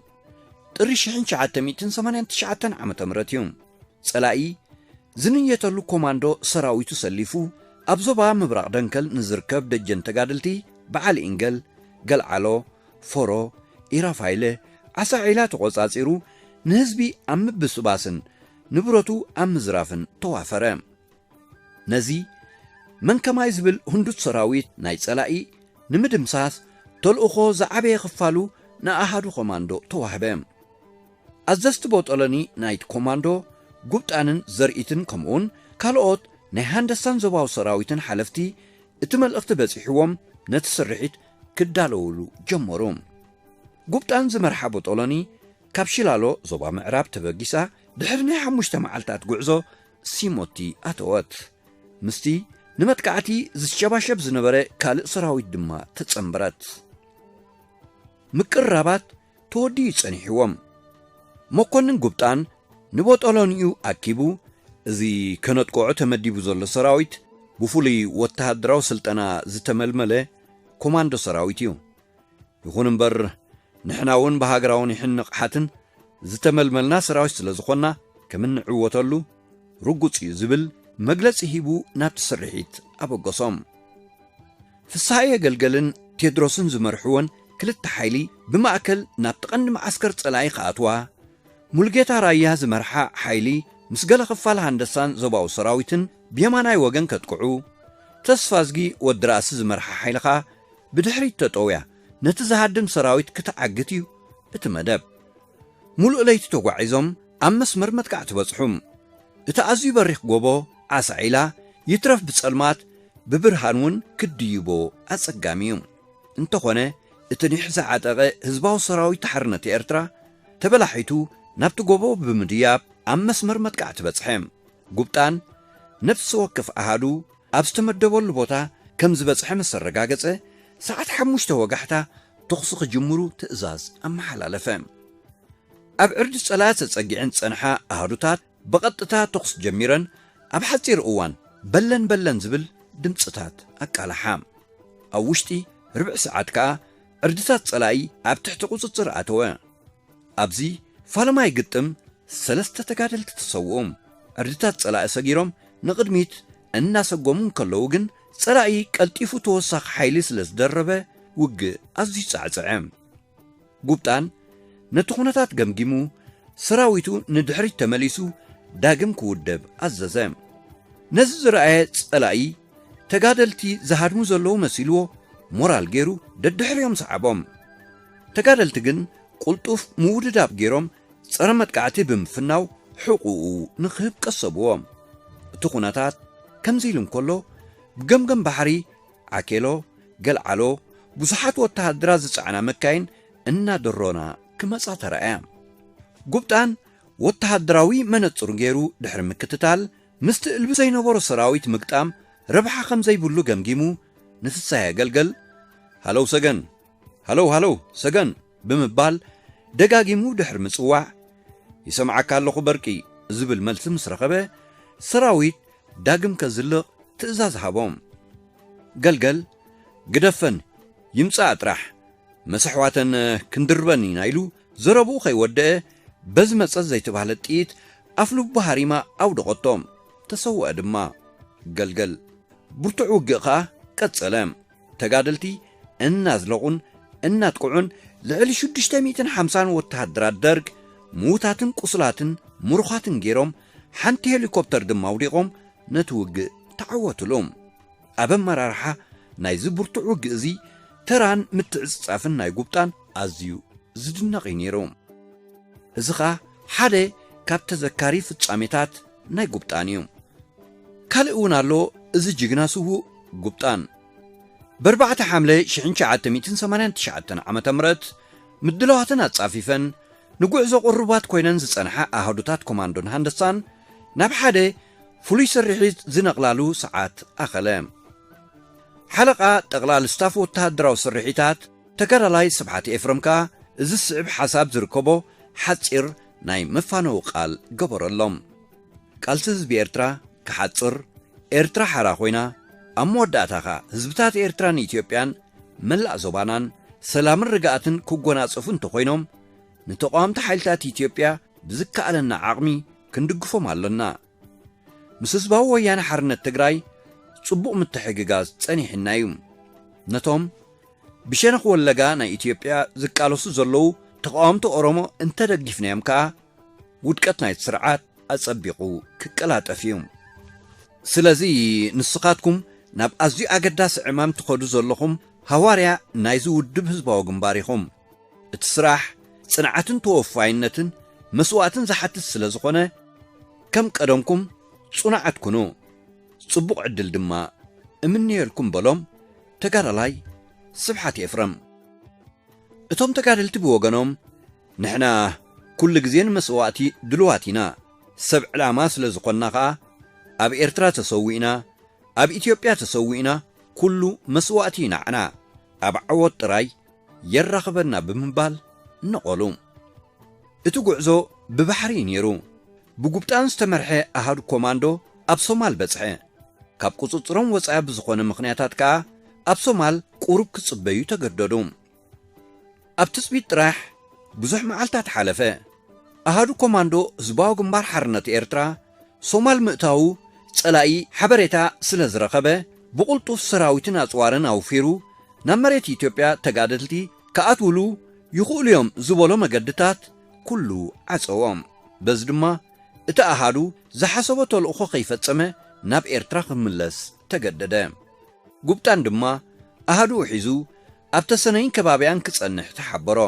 ጥሪ ሽሕን ትሽዓተ ሚእትን ሰማንያን ትሽዓተን ዓመተ ምህረት እዩ። ጸላኢ ዝንየተሉ ኮማንዶ ሰራዊቱ ሰሊፉ ኣብ ዞባ ምብራቕ ደንከል ንዝርከብ ደጀን ተጋደልቲ በዓል ኢንገል፣ ገልዓሎ፣ ፎሮ፣ ኢራፋይለ፣ ዓሳ ዒላ ተቖጻጺሩ ንህዝቢ ኣብ ምብስባስን ንብረቱ ኣብ ምዝራፍን ተዋፈረ። ነዚ መን ከማይ ዝብል ህንዱት ሰራዊት ናይ ጸላኢ ንምድምሳስ ተልእኾ ዝዓበየ ክፋሉ ንኣሃዱ ኮማንዶ ተዋህበ። ኣዘዝቲ ቦጦሎኒ ናይቲ ኮማንዶ ጉብጣንን ዘርኢትን ከምኡውን ካልኦት ናይ ሃንደሳን ዞባዊ ሰራዊትን ሓለፍቲ እቲ መልእኽቲ በጺሕዎም ነቲ ስርሒት ክዳለውሉ ጀመሩ። ጉብጣን ዝመርሓ ቦጦሎኒ ካብ ሽላሎ ዞባ ምዕራብ ተበጊሳ ድሕሪ ናይ ሓሙሽተ መዓልታት ጉዕዞ ሲሞቲ ኣተወት። ምስቲ ንመጥቃዕቲ ዝሸባሸብ ዝነበረ ካልእ ሰራዊት ድማ ተጸንበረት። ምቅርራባት ተወዲኡ ጸኒሕዎም። መኮንን ጉብጣን ንቦጦሎኒኡ ኣኪቡ፣ እዚ ከነጥቅዖ ተመዲቡ ዘሎ ሰራዊት ብፍሉይ ወተሃደራዊ ስልጠና ዝተመልመለ ኮማንዶ ሰራዊት እዩ። ይኹን እምበር ንሕና እውን ብሃገራዊ ኒሕን ንቕሓትን ዝተመልመልና ሰራዊት ስለ ዝኾንና ከም እንዕወተሉ ርጉጽ እዩ ዝብል መግለጺ ሂቡ ናብቲ ስርሒት ኣበገሶም። ፍስሃየ ገልገልን ቴድሮስን ዝመርሕወን ክልተ ሓይሊ ብማእከል ናብቲ ቀንዲ መዓስከር ጸላኢ ክኣትዋ፣ ሙልጌታ ራያ ዝመርሓ ሓይሊ ምስ ገለ ክፋል ሃንደሳን ዞባዊ ሰራዊትን ብየማናይ ወገን ከጥቅዑ፣ ተስፋዝጊ ወዲ ራእሲ ዝመርሓ ሓይሊ ኸኣ ብድሕሪት ተጠውያ ነቲ ዝሃድም ሰራዊት ክትዓግት እዩ እቲ መደብ። ሙሉእ ለይቲ ተጓዒዞም ኣብ መስመር መጥቃዕቲ በጽሑ። እቲ ኣዝዩ በሪኽ ጎቦ ዓሳ ዒላ ይትረፍ ብጸልማት ብብርሃን እውን ክድይቦ ኣጸጋሚ እዩ። እንተኾነ እቲ ኒሕ ዝዓጠቐ ህዝባዊ ሰራዊት ሓርነት ኤርትራ ተበላሒቱ ናብቲ ጎቦ ብምድያብ ኣብ መስመር መጥቃዕቲ በጽሐ። ጉብጣን ነፍሲ ወከፍ ኣሃዱ ኣብ ዝተመደበሉ ቦታ ከም ዝበጽሐ ምስ ኣረጋገጸ፣ ሰዓት ሓሙሽተ ወጋሕታ ተኹሲ ክጅምሩ ትእዛዝ ኣመሓላለፈ። ኣብ ዕርዲ ጸላኢ ተጸጊዐን ዝጸንሓ ኣሃዱታት ብቐጥታ ተኹሲ ጀሚረን፣ ኣብ ሓጺር እዋን በለን በለን ዝብል ድምጽታት ኣቃልሓ። ኣብ ውሽጢ ርብዒ ሰዓት ከኣ ዕርድታት ጸላኢ ኣብ ትሕቲ ቁጽጽር ኣተወ። ኣብዚ ፋለማይ ግጥም ሰለስተ ተጋደልቲ ተሰውኡ። ዕርድታት ጸላኢ ሰጊሮም ንቕድሚት እናሰጎሙ እንከለዉ ግን፣ ጸላኢ ቀልጢፉ ተወሳኺ ሓይሊ ስለ ዝደረበ፣ ውግእ ኣዝዩ ጻዕጽዐ። ጉብጣን ነቲ ኩነታት ገምጊሙ፣ ሰራዊቱ ንድሕሪት ተመሊሱ ዳግም ክውደብ ኣዘዘ። ነዚ ዝረኣየ ጸላኢ፣ ተጋደልቲ ዝሃድሙ ዘለዉ መሲልዎ፣ ሞራል ገይሩ ደድሕሪኦም ሰዓቦም። ተጋደልቲ ግን ቅልጡፍ ምውድዳብ ገይሮም ጸረ መጥቃዕቲ ብምፍናው ሕቑኡ ንክህብ ቀሰብዎ። እቲ ኩነታት ከምዚ ኢሉ እንከሎ፣ ብገምገም ባሕሪ ዓኬሎ፣ ገልዓሎ ብዙሓት ወተሃደራት ዝጸዓና መካይን እናደሮና ክመጻ ተራእያ። ጉብጣን ወተሃደራዊ መነጽሩ ገይሩ ድሕሪ ምክትታል፣ ምስቲ እልቢ ዘይነበሮ ሰራዊት ምግጣም ረብሓ ከም ዘይብሉ ገምጊሙ፣ ንፍሳሄ ገልገል፣ "ሃለው ሰገን፣ ሃለው፣ ሃለው ሰገን" ብምባል ደጋጊሙ ድሕሪ ምጽዋዕ፣ "ይሰምዓካ ኣለኹ በርቂ" ዝብል መልሲ ምስ ረኸበ፣ ሰራዊት ዳግም ከዝልቕ ትእዛዝ ሃቦም። ገልገል፣ "ግደፈን፣ ይምጻኣ ጥራሕ፣ መሰሕዋተን ክንድርበን ኢና" ኢሉ ዘረብኡ ከይወደአ፣ በዚ መጸት ዘይተባህለት ጥይት ኣፍልቡ ሃሪማ ኣውደቐቶ። ተሰወአ ድማ። ገልገል፣ ብርቱዕ ውግእ ከኣ ቀጸለ። ተጋደልቲ እናዝለቑን እናጥቅዑን፣ ልዕሊ ሽዱሽተ ሚእትን ሓምሳን ወተሃደራት ደርግ ምዉታትን ቁስላትን ምሩኻትን ገይሮም፣ ሓንቲ ሄሊኮፕተር ድማ ኣውዲቖም ነቲ ውግእ ተዓወትሉ። ኣብ ኣመራርሓ ናይዚ ብርቱዕ ውግእ እዚ ተራን ምትዕጽጻፍን ናይ ጉብጣን ኣዝዩ ዝድነቕ እዩ ነይሩ። እዚ ኸኣ ሓደ ካብ ተዘካሪ ፍጻሜታት ናይ ጉብጣን እዩ። ካልእ እውን ኣሎ። እዚ ጅግና ስዉእ ጉብጣን፣ ብ ኣርባዕተ ሓምለ ሽሕን ትሽዓተ ሚእትን ሰማንያን ትሽዓተን ዓመተ ምህረት ምድላዋተን ኣጻፊፈን፣ ንጉዕዞ ቅሩባት ኮይነን ዝጸንሓ ኣሃዱታት ኮማንዶን ሃንደሳን ናብ ሓደ ፍሉይ ስርሒት ዝነቕላሉ ሰዓት ኣኸለ። ሓለቓ ጠቕላል ስታፍ ወተሃደራዊ ስርሒታት ተጋዳላይ ስብሓት ኤፍረም ከኣ እዚ ስዕብ ሓሳብ ዝርከቦ ሓጺር ናይ መፋነዊ ቃል ገበረሎም። ቃልሲ ህዝቢ ኤርትራ ክሓጽር፣ ኤርትራ ሓራ ኮይና፣ ኣብ መወዳእታ ከኣ ህዝብታት ኤርትራን ኢትዮጵያን መላእ ዞባናን ሰላምን ርግኣትን ክጎናጸፉ እንተኾይኖም፣ ንተቓወምቲ ሓይልታት ኢትዮጵያ ብዝከኣለና ዓቕሚ ክንድግፎም ኣሎና። ምስ ህዝባዊ ወያነ ሓርነት ትግራይ ጽቡቕ ምትሕግጋዝ ጸኒሕና እዩ። ነቶም ብሸነኽ ወለጋ ናይ ኢትዮጵያ ዝቃለሱ ዘለዉ ተቓወምቲ ኦሮሞ እንተደጊፍናዮም ከኣ፣ ውድቀት ናይቲ ስርዓት ኣጸቢቑ ክቀላጠፍ እዩ። ስለዚ ንስኻትኩም ናብ ኣዝዩ ኣገዳሲ ዕማም ትኸዱ ዘለኹም ሃዋርያ ናይዚ ውድብ ህዝባዊ ግንባር ኢኹም። እቲ ስራሕ ጽንዓትን ተወፋይነትን መስዋእትን ዝሓትት ስለ ዝኾነ፣ ከም ቀደምኩም ጽኑዓት ኩኑ። ጽቡቕ ዕድል ድማ እምነየልኩም በሎም ተጋዳላይ ስብሓት ኤፍረም። እቶም ተጋደልቲ ብወገኖም፣ ንሕና ኩሉ ግዜ ንመስዋእቲ ድሉዋት ኢና። ሰብ ዕላማ ስለ ዝኾንና ኸኣ፣ ኣብ ኤርትራ ተሰዊእና፣ ኣብ ኢትዮጵያ ተሰዊእና፣ ኩሉ መስዋእቲ ንዓና ኣብ ዓወት ጥራይ የራኽበና ብምባል ነቐሉ። እቲ ጉዕዞ ብባሕሪ እዩ ነይሩ። ብጉብጣን ዝተመርሐ ኣሃዱ ኮማንዶ ኣብ ሶማል በጽሐ። ካብ ቁጽጽሮም ወጻኢ ብዝኾነ ምኽንያታት ከኣ ኣብ ሶማል ቁሩብ ክጽበዩ ተገደዱ። ኣብ ትጽቢት ጥራሕ ብዙሕ መዓልታት ሓለፈ። ኣሃዱ ኮማንዶ ህዝባዊ ግንባር ሓርነት ኤርትራ ሶማል ምእታዉ ጸላኢ ሓበሬታ ስለ ዝረኸበ፣ ብቕልጡፍ ሰራዊትን ኣጽዋርን ኣውፊሩ ናብ መሬት ኢትዮጵያ ተጋደልቲ ክኣትውሉ ይኽእሉ እዮም ዝበሎ መገድታት ኩሉ ዓጸዎም። በዚ ድማ እቲ ኣሃዱ ዝሓሰቦ ተልእኾ ከይፈጸመ ናብ ኤርትራ ክምለስ ተገደደ። ጉብጣን ድማ ኣሃዱኡ ሒዙ ኣብ ተሰነይን ከባቢያን ክጸንሕ ተሓበሮ።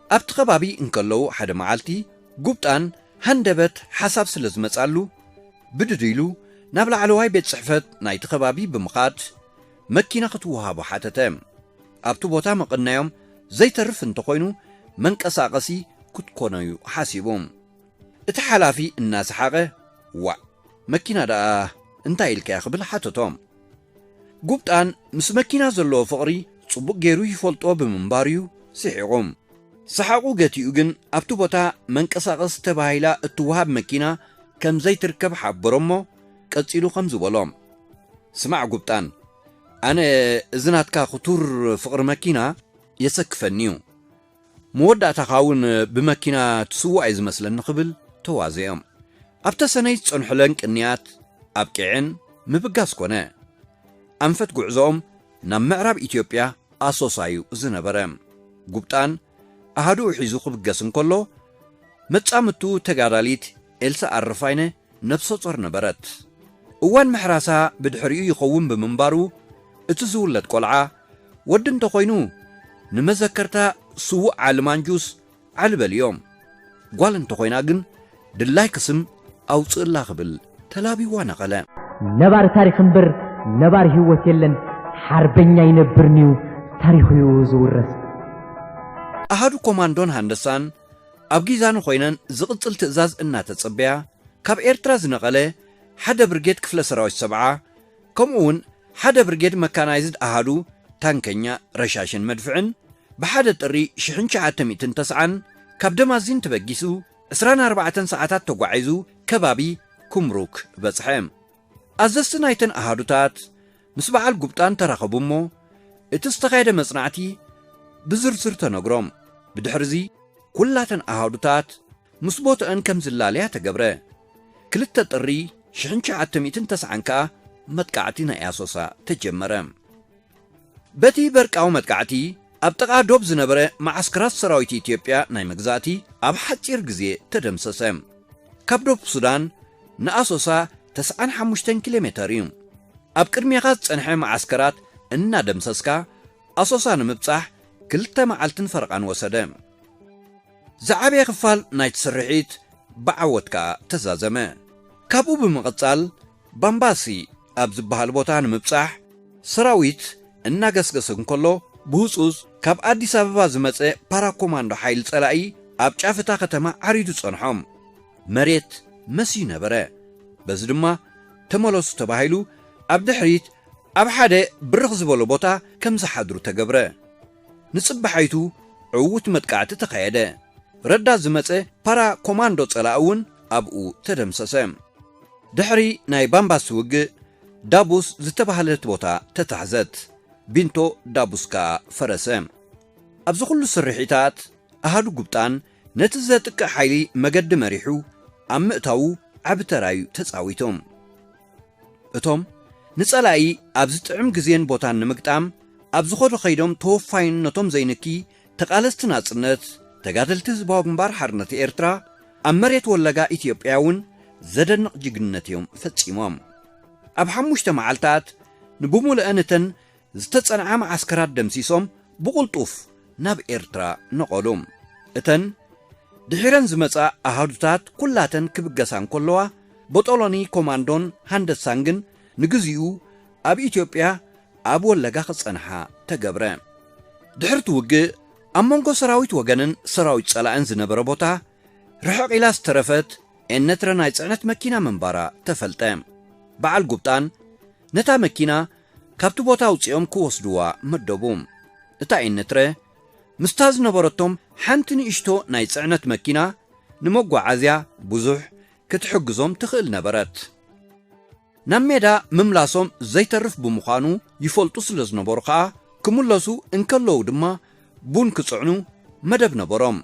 ኣብቲ ከባቢ እንከለዉ ሓደ መዓልቲ ጉብጣን ሃንደበት ሓሳብ ስለ ዝመጻሉ፣ ብድድ ኢሉ ናብ ላዕለዋይ ቤት ጽሕፈት ናይቲ ከባቢ ብምኻድ መኪና ክትወሃቦ ሓተተ። ኣብቲ ቦታ መቐናዮም ዘይተርፍ እንተኾይኑ መንቀሳቐሲ ክትኮኖዩ ሓሲቡ። እቲ ሓላፊ እናሰሓቐ፣ "ዋእ፣ መኪና ደኣ እንታይ ኢልካያ?" ክብል ሓተቶ። ጉብጣን ምስ መኪና ዘለዎ ፍቕሪ ጽቡቕ ገይሩ ይፈልጦ ብምንባሩ'ዩ ስሒቑ። ሰሓቑ ገቲኡ ግን ኣብቲ ቦታ መንቀሳቐሲ ተባሂላ እትወሃብ መኪና ከም ዘይትርከብ ሓበሮ እሞ ቀጺሉ ከምዚ በሎ፣ "ስማዕ ጉብጣን፣ ኣነ እዚ ናትካ ክቱር ፍቕሪ መኪና የሰክፈኒ'ዩ። መወዳእታኻ እውን ብመኪና ትስዋእ እዩ ዝመስለኒ" ክብል ተዋዘኦም። ኣብ ተሰነይ ዝጸንሑለን ቅንያት ኣብቂዐን ምብጋስ ኮነ። ኣንፈት ጉዕዞኦም ናብ ምዕራብ ኢትዮጵያ ኣሶሳ እዩ ዝነበረ። ጉብጣን ኣሃዱኡ ሒዙ ክብገስ እንከሎ፣ መጻምቱ ተጋዳሊት ኤልሳ ኣረፋይነ ነብሰ ጾር ነበረት። እዋን ምሕራሳ ብድሕሪኡ ይኸውን ብምንባሩ፣ እቲ ዝውለድ ቆልዓ ወዲ እንተኾይኑ ንመዘከርታ ስዉእ ዓሊ ማንጁስ ዓሊ በልዮም። ጓል እንተኾይና ግን ድላይኪ ስም ኣውጽእላ ክብል ተላቢዋ ነቐለ። ነባሪ ታሪኽ እምበር ነባሪ ህይወት የለን፣ ሓርበኛ ይነብርን'ዩ ታሪኹ'ዩ ዝውረስ። ኣሃዱ ኮማንዶን ሃንደሳን ኣብ ጊዛን ኮይነን ዝቕጽል ትእዛዝ እናተጸበያ፣ ካብ ኤርትራ ዝነቐለ ሓደ ብርጌድ ክፍለ ሰራዊት ሰብዓ፣ ከምኡ እውን ሓደ ብርጌድ መካናይዝድ ኣሃዱ ታንከኛ ረሻሽን መድፍዕን፣ ብሓደ ጥሪ ሽሕን ትሽዓተ ሚእትን ተስዓን ካብ ደማዚን ተበጊሱ ዕስራን ኣርባዕተን ሰዓታት ተጓዒዙ ከባቢ ኩምሩክ በጽሐ። ኣዘዝቲ ናይተን ኣሃዱታት ምስ በዓል ጉብጣን ተራኸቡ እሞ፣ እቲ ዝተኻየደ መጽናዕቲ ብዝርዝር ተነግሮም። ብድሕርዚ ኩላተን ኣሃዱታት ምስ ቦትአን ከም ዝላለያ ተገብረ። ክልተ ጥሪ ሽሕን ትሽዓተ ሚእትን ተስዓን ከኣ መጥቃዕቲ ናይ ኣሶሳ ተጀመረ። በቲ በርቃዊ መጥቃዕቲ ኣብ ጥቓ ዶብ ዝነበረ መዓስከራት ሰራዊት ኢትዮጵያ ናይ መግዛእቲ ኣብ ሓጺር ግዜ ተደምሰሰ። ካብ ዶብ ሱዳን ንኣሶሳ ተስዓን ሓሙሽተን ኪሎ ሜተር እዩ። ኣብ ቅድሜኻ ዝጸንሐ መዓስከራት እናደምሰስካ ኣሶሳ ንምብጻሕ ክልተ መዓልትን ፈረቓን ወሰደ። ዝዓበየ ክፋል ናይቲ ስርሒት ብዓወት ከኣ ተዛዘመ። ካብኡ ብምቕጻል ባምባሲ ኣብ ዝበሃል ቦታ ንምብጻሕ ሰራዊት እናገስገሰ እንከሎ፣ ብህጹጽ ካብ ኣዲስ ኣበባ ዝመጸ ፓራኮማንዶ ሓይሊ ጸላኢ ኣብ ጫፍ እታ ከተማ ዓሪዱ ጸንሖም። መሬት መስዩ ነበረ። በዚ ድማ ተመለሱ ተባሂሉ ኣብ ድሕሪት ኣብ ሓደ ብርኽ ዝበሎ ቦታ ከም ዝሓድሩ ተገብረ። ንጽባሓይቱ ዕዉት መጥቃዕቲ ተኻየደ። ረዳት ዝመጸ ፓራ ኮማንዶ ጸላኢ እውን ኣብኡ ተደምሰሰ። ድሕሪ ናይ ባምባስ ውግእ ዳቡስ ዝተባህለት ቦታ ተታሕዘት። ቢንቶ ዳቡስ ከኣ ፈረሰ። ኣብዚ ኩሉ ስርሒታት ኣሃዱ ጉብጣን ነቲ ዘጥቅዕ ሓይሊ መገዲ መሪሑ ኣብ ምእታዉ ዓቢ ተራዩ ተጻዊቶም። እቶም ንጸላኢ ኣብዚ ጥዕም ግዜን ቦታን ንምግጣም ኣብ ዝኸዱ ከይዶም ተወፋይነቶም ዘይንኪ ተቓለስቲ ናጽነት ተጋደልቲ ህዝባዊ ግንባር ሓርነት ኤርትራ ኣብ መሬት ወለጋ ኢትዮጵያ እውን ዘደንቕ ጅግንነት እዮም ፈጺሞም። ኣብ ሓሙሽተ መዓልታት ንብምሉአን እተን ዝተጸንዓ መዓስከራት ደምሲሶም ብቕልጡፍ ናብ ኤርትራ ነቐሉ። እተን ድሒረን ዝመጻ ኣሃዱታት ኩላተን ክብገሳ እንከለዋ፣ ቦጦሎኒ ኮማንዶን ሃንደሳን ግን ንግዚኡ ኣብ ኢትዮጵያ ኣብ ወለጋ ክጸንሓ ተገብረ። ድሕርቲ ውግእ ኣብ መንጎ ሰራዊት ወገንን ሰራዊት ጸላእን ዝነበረ ቦታ ርሕቕ ኢላ ዝተረፈት ኤነትረ ናይ ጽዕነት መኪና ምንባራ ተፈልጠ። በዓል ጉብጣን ነታ መኪና ካብቲ ቦታ ኣውጺኦም ክወስድዋ መደቡ። እታ ኤነትረ ምስታ ዝነበረቶም ሓንቲ ንእሽቶ ናይ ጽዕነት መኪና ንመጓዓዝያ ብዙሕ ክትሕግዞም ትኽእል ነበረት። ናብ ሜዳ ምምላሶም ዘይተርፍ ብምዃኑ ይፈልጡ ስለ ዝነበሩ ከኣ፣ ክምለሱ እንከለዉ ድማ ቡን ክጽዕኑ መደብ ነበሮም።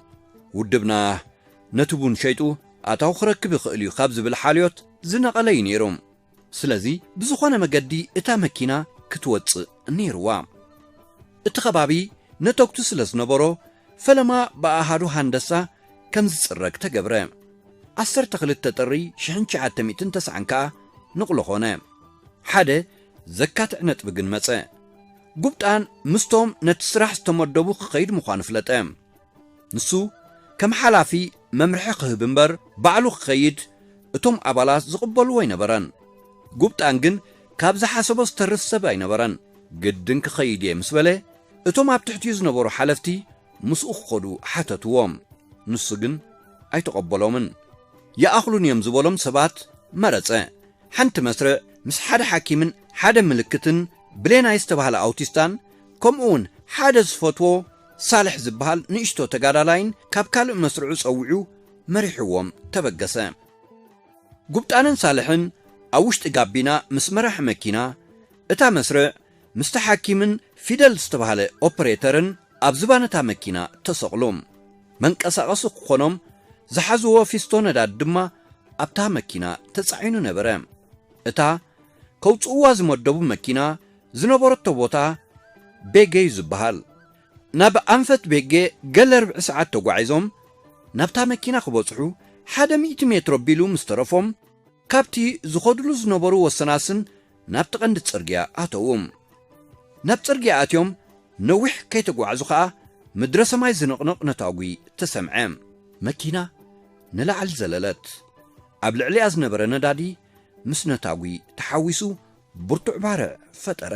ውድብና ነቲ ቡን ሸይጡ ኣታዊ ክረክብ ይኽእል እዩ ካብ ዝብል ሓልዮት ዝነቐለ እዩ ነይሩ። ስለዚ ብዝኾነ መገዲ እታ መኪና ክትወጽእ ነይርዋ። እቲ ከባቢ ነተግቱ ስለ ዝነበሮ፣ ፈለማ ብኣሃዱ ሃንደሳ ከም ዝጽረግ ተገብረ። ዓሰርተ ክልተ ጥሪ ሽሕን ትሽዓተ ሚእትን ተስዓን ከኣ ንቕሎ ኾነ። ሓደ ዘካትዕ ነጥቢ ግን መጸ። ጉብጣን ምስቶም ነቲ ስራሕ ዝተመደቡ ክኸይድ ምዃኑ ፍለጠ። ንሱ ከም ሓላፊ መምርሒ ክህብ እምበር ባዕሉ ክኸይድ እቶም ኣባላት ዝቕበልዎ ኣይነበረን። ጉብጣን ግን ካብ ዝሓሰቦ ዝተርፍ ሰብ ኣይነበረን። ግድን ክኸይድ እየ ምስ በለ፣ እቶም ኣብ ትሕቲኡ ዝነበሩ ሓለፍቲ ምስኡ ክኸዱ ሓተትዎ። ንሱ ግን ኣይተቐበሎምን። ይኣኽሉን እዮም ዝበሎም ሰባት መረጸ። ሓንቲ መስርዕ ምስ ሓደ ሓኪምን ሓደ ምልክትን ብሌናይ ዝተባህለ ኣውቲስታን ከምኡውን ሓደ ዝፈትዎ ሳልሕ ዝበሃል ንእሽቶ ተጋዳላይን ካብ ካልእ መስርዑ ጸዊዑ መሪሕዎም ተበገሰ። ጉብጣንን ሳልሕን ኣብ ውሽጢ ጋቢና ምስ መራሒ መኪና እታ መስርዕ ምስቲ ሓኪምን ፊደል ዝተባህለ ኦፕሬተርን ኣብ ዝባን እታ መኪና ተሰቕሉ። መንቀሳቐሲ ክኾኖም ዝሓዝዎ ፊስቶ ነዳዲ ድማ ኣብታ መኪና ተጻዒኑ ነበረ። እታ ከውጽእዋ ዝመደቡ መኪና ዝነበረቶ ቦታ ቤጌ እዩ ዝበሃል። ናብ ኣንፈት ቤጌ ገለ ርብዒ ሰዓት ተጓዒዞም ናብታ መኪና ክበጽሑ ሓደ ሚእቲ ሜትሮ ቢሉ ምስ ተረፎም፣ ካብቲ ዝኸድሉ ዝነበሩ ወሰናስን ናብቲ ቀንዲ ጽርግያ ኣተዉ። ናብ ጽርግያ ኣትዮም ነዊሕ ከይተጓዕዙ ኸኣ ምድረ ሰማይ ዝንቕንቕ ነታጒ ተሰምዐ። መኪና ንላዕሊ ዘለለት። ኣብ ልዕሊኣ ዝነበረ ነዳዲ ምስ ነታጒ ተሓዊሱ ብርቱዕ ባርዕ ፈጠረ።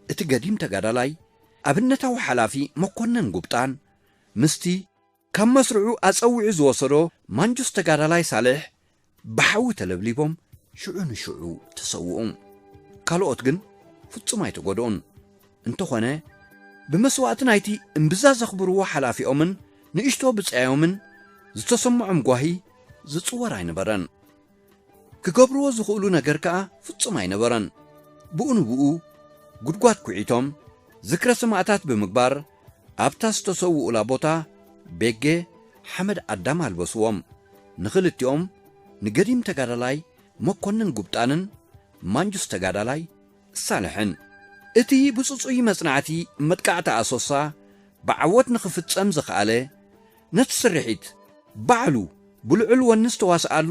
እቲ ገዲም ተጋዳላይ ኣብነታዊ ሓላፊ መኮነን ጉብጣን ምስቲ ካብ መስርዑ ኣጸዊዑ ዝወሰዶ ማንጁስ ተጋዳላይ ሳልሕ ብሓዊ ተለብሊቦም ሽዑ ንሽዑ ተሰውኡ። ካልኦት ግን ፍጹም ኣይተጎድኡን። እንተኾነ ብመስዋእቲ ናይቲ እምብዛ ዘኽብርዎ ሓላፊኦምን ንእሽቶ ብጻዮምን ዝተሰምዖም ጓሂ ዝጽወር ኣይነበረን። ክገብርዎ ዝኽእሉ ነገር ከኣ ፍጹም ኣይነበረን። ብኡ ንብኡ ጉድጓድ ኩዒቶም ዝክረ ሰማእታት ብምግባር ኣብታ ዝተሰውኡላ ቦታ ቤጌ ሓመድ ኣዳም ኣልበስዎም። ንኽልቲኦም ንገዲም ተጋዳላይ መኮንን ጉብጣንን ማንጁስ ተጋዳላይ ሳልሕን። እቲ ብጽጹይ መጽናዕቲ መጥቃዕቲ ኣሶሳ ብዓወት ንኽፍጸም ዝኸኣለ፣ ነቲ ስርሒት ባዕሉ ብልዑል ወኒ ዝተዋስኣሉ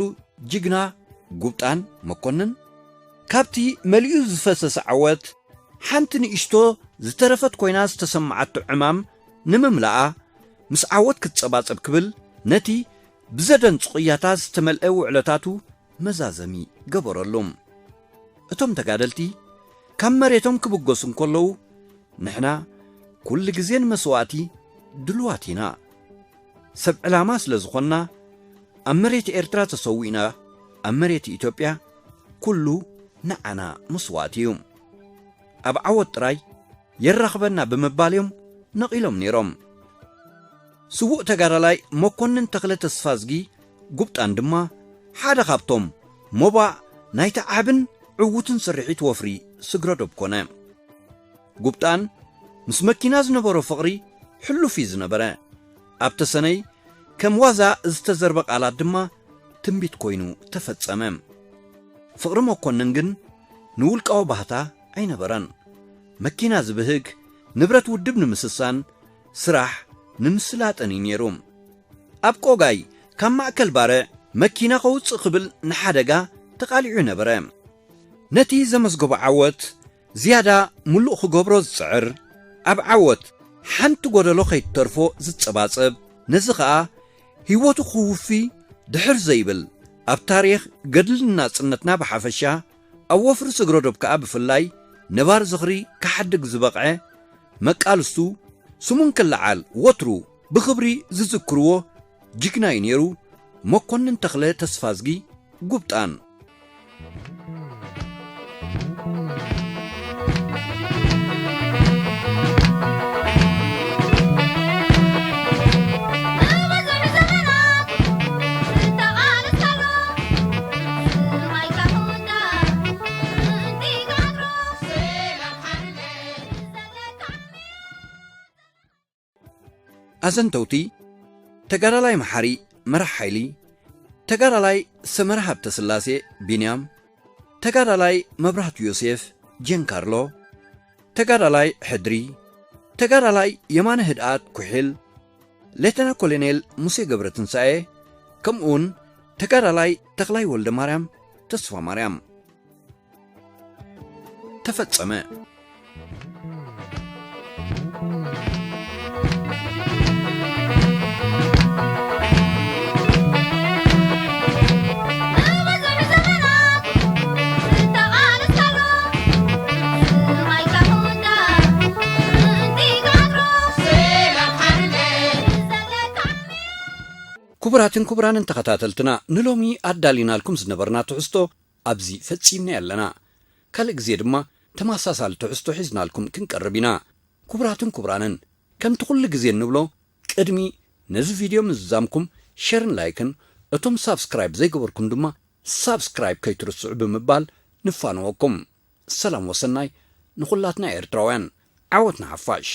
ጅግና ጉብጣን መኮንን፣ ካብቲ መሊኡ ዝፈሰሰ ዓወት ሓንቲ ንእሽቶ ዝተረፈት ኮይና ዝተሰማዓቶ ዕማም ንምምላኣ፣ ምስ ዓወት ክትጸባጸብ ክብል ነቲ ብዘደንጹ ቅያታት ዝተመልአ ውዕለታቱ መዛዘሚ ገበረሉ። እቶም ተጋደልቲ ካብ መሬቶም ክብገሱ እንከለዉ፣ ንሕና ኩሉ ግዜ ንመስዋእቲ ድሉዋት ኢና። ሰብ ዕላማ ስለ ዝኾንና፣ ኣብ መሬት ኤርትራ ተሰዊእና፣ ኣብ መሬት ኢትዮጵያ ኩሉ ንዓና መስዋእቲ እዩ። ኣብ ዓወት ጥራይ የራኽበና ብምባል እዮም ነቒሎም ነይሮም። ስዉእ ተጋዳላይ መኮንን ተኽለ ተስፋዝጊ ጉብጣን ድማ ሓደ ካብቶም ሞባእ ናይቲ ዓብን ዕዉትን ስርሒት ወፍሪ ስግረዶብ ኮነ። ጉብጣን ምስ መኪና ዝነበሮ ፍቕሪ ሕሉፍ እዩ ዝነበረ። ኣብ ተሰነይ ከም ዋዛ ዝተዘርበ ቃላት ድማ ትንቢት ኮይኑ ተፈጸመ። ፍቕሪ መኮንን ግን ንውልቃዊ ባህታ ኣይነበረን። መኪና ዝብህግ፣ ንብረት ውድብ ንምስሳን፣ ስራሕ ንምስላጥን እዩ ነይሩ። ኣብ ቆጋይ ካብ ማእከል ባርዕ መኪና ከውጽእ ክብል ንሓደጋ ተቓሊዑ ነበረ። ነቲ ዘመዝገቦ ዓወት ዝያዳ ምሉእ ክገብሮ ዝጽዕር፣ ኣብ ዓወት ሓንቲ ጎደሎ ከይትተርፎ ዝጸባጸብ፣ ነዚ ኸኣ ህይወቱ ክውፊ ድሕር ዘይብል፣ ኣብ ታሪኽ ገድልን ናጽነትና ብሓፈሻ፣ ኣብ ወፍሪ ስግረዶብ ከኣ ብፍላይ ነባር ዝኽሪ ክሓድግ ዝበቕዐ መቃልስቱ ስሙ እንክለዓል ወትሩ ብኽብሪ ዝዝክርዎ ጅግና እዩ ነይሩ መኮንን ተኽለ ተስፋዝጊ ጉብጣን። ኣዘንተውቲ፣ ተጋዳላይ መሓሪ መራሕ ሓይሊ፣ ተጋዳላይ ሰመረ ሃብተስላሴ ቢንያም፣ ተጋዳላይ መብራህቱ ዮሴፍ ጀንካርሎ፣ ተጋዳላይ ሕድሪ፣ ተጋዳላይ የማነ ህድኣት ኩሒል፣ ሌተና ኮሎኔል ሙሴ ገብረትንሳኤ፣ ከምኡውን ተጋዳላይ ተኽላይ ወልደ ማርያም ተስፋ ማርያም። ተፈጸመ። ክቡራትን ክቡራንን ተኸታተልትና፣ ንሎሚ ኣዳሊናልኩም ዝነበርና ትሕዝቶ ኣብዚ ፈጺምና ኣለና። ካልእ ግዜ ድማ ተመሳሳሊ ትሕዝቶ ሒዝናልኩም ክንቀርብ ኢና። ክቡራትን ክቡራንን፣ ከምቲ ኩሉ ግዜ እንብሎ፣ ቅድሚ ነዚ ቪድዮ ምዝዛምኩም ሸርን ላይክን፣ እቶም ሳብስክራይብ ዘይገበርኩም ድማ ሳብስክራይብ ከይትርስዑ ብምባል ንፋነወኩም። ሰላም ወሰናይ ንኹላትና ኤርትራውያን። ዓወት ንሓፋሽ።